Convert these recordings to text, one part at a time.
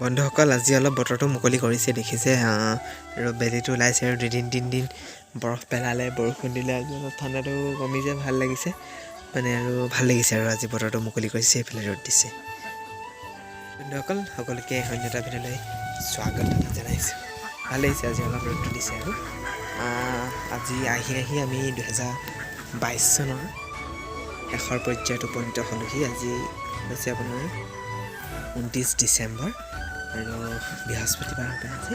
বন্ধুসকল, আজি অলপ বতৰটো মুকলি কৰিছে, দেখিছে আৰু বেলিটো ওলাইছে। আৰু দুদিন তিনিদিন বৰফ পেলালে, বৰষুণ দিলে, আজি অলপ ঠাণ্ডাটো কমিছে, ভাল লাগিছে মানে আৰু ভাল লাগিছে। আৰু আজি বতৰটো মুকলি কৰিছে, এইফালে ৰ'দ দিছে। বন্ধুসকল, সকলোকে অন্য এটা ভিডিঅ'লৈ স্বাগত জনাইছোঁ। ভাল লাগিছে, আজি অলপ ৰ'দটো দিছে। আৰু আজি আহি আহি আমি 2022 চনৰ শেষৰ পৰ্যায়ত উপনীত হ'লোহি। আজি হৈছে আপোনাৰ 29 ডিচেম্বৰ আৰু বৃহস্পতিবাৰ হ'ব আজি।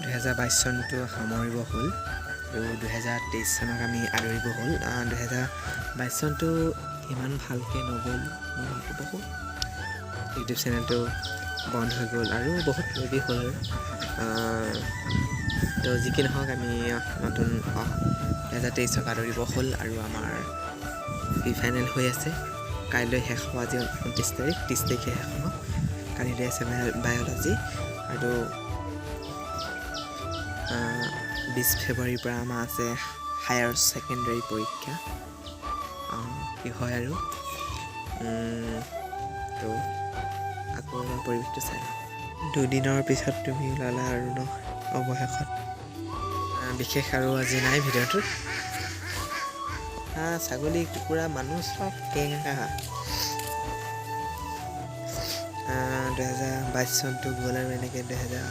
2022 চনটো সামৰিব হ'ল আৰু 2023 চনক আমি আদৰিব হ'ল। 2022 চনটো ইমান ভালকৈ নগ'ল মোৰ, বহুত ইউটিউব চেনেলটো বন্ধ হৈ গ'ল আৰু বহুত কিবাকিবি হ'ল। আৰু তো যি কি নহওক, আমি নতুন 2023ক আদৰিব হ'ল আৰু আমাৰ প্ৰি ফাইনেল হৈ আছে। কাইলৈ শেষ হ'ব। আজি 29 তাৰিখ, 30 তাৰিখে শেষ হ'ব। কালিলৈ আছে বায়'লজি আৰু 20 ফেব্ৰুৱাৰীৰ পৰা আমাৰ আছে হায়াৰ ছেকেণ্ডেৰী পৰীক্ষা। কি হয় আৰু। তো আকৌ এবাৰ পৰিৱেশটো চাই লওঁ। দুদিনৰ পিছত তুমি ওলালা আৰু ন অৱশেষত। বিশেষ আৰু আজি নাই ভিডিঅ'টোত। হাঁহ, ছাগলী, কুকুৰা, মানুহ চব টেঙা। 2022 চনটো গ'ল আৰু এনেকৈ 2021,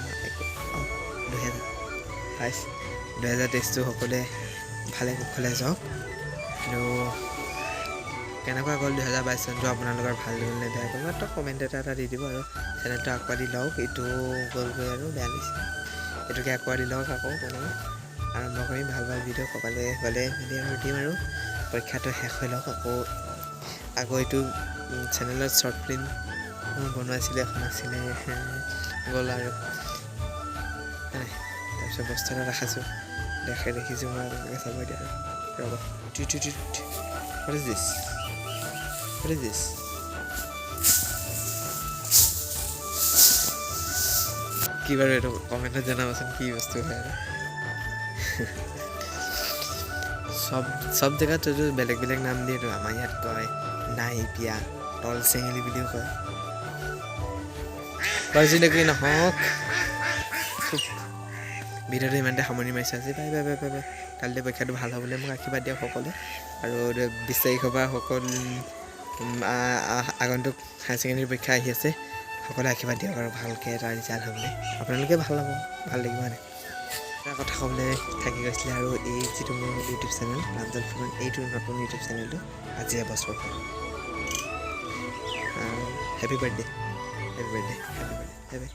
2022, 2023টো সকলোৱে ভালে কুশলে যাওক। আৰু কেনেকুৱা গ'ল 2022 চনটো আপোনালোকৰ, ভাল গ'ল নে বেয়া গ'ল, মাত্ৰ কমেণ্ট এটা এটা দি দিব। আৰু চেনেলটো আঁকোৱালি লওক। এইটো গ'লগৈ আৰু বেয়া লাগিছে। এইটোকে আঁকোৱালি লওক। আকৌ মানে আৰম্ভ কৰিম ভাল ভাল ভিডিঅ', ক'ৰবালৈ গ'লে মেলি আৰু দিম। আৰু পৰীক্ষাটো শেষ হৈ লওক। আকৌ আকৌ এইটো চেনেলত শ্বৰ্ট ফিল্ম বনোৱাইছিলোঁ, এখন আছিলে, গ'ল আৰু। তাৰপিছত বস্তু এটা দেখাইছোঁ, দেখিছোঁ মই, আপোনালোকে চাব এতিয়া। আৰু ৰ'ব। What is this? What is this? কি বাৰু এইটো, কমেণ্টত জনাবচোন কি বস্তু হয়। আৰু চব চব জেগাত এইটো বেলেগ বেলেগ নাম দিয়ে। এইটো আমাৰ ইয়াত কয় নাইপিয়া, তল চেঙেলী বুলিও কয়। বাৰু যেনেকৈ নহওক, ভিডিঅ'টো ইমানতে সামৰণি মাৰিছোঁ আজি। Bye bye bye bye bye. কালিলৈ পৰীক্ষাটো ভাল হ'বলৈ মোক আশীৰ্বাদ দিয়ক সকলোৱে। আৰু 20 তাৰিখৰ পৰা সকলো আগন্তুক হায়াৰ ছেকেণ্ডেৰী পৰীক্ষা আহি আছে। সকলোৱে আশীৰ্বাদ দিয়ক আৰু ভালকৈ এটা ৰিজাল্ট হ'বলৈ। আপোনালোকে ভাল হ'ব, ভাল লাগিব মানে। এটা কথা ক'বলৈ থাকি গৈছিলে আৰু এই যিটো মোৰ ইউটিউব চেনেল প্ৰাঞ্জল ফুকন, এইটো নতুন ইউটিউব চেনেলটো আজি এবছৰ হ'ল। Happy birthday, happy birthday, happy birthday, happy.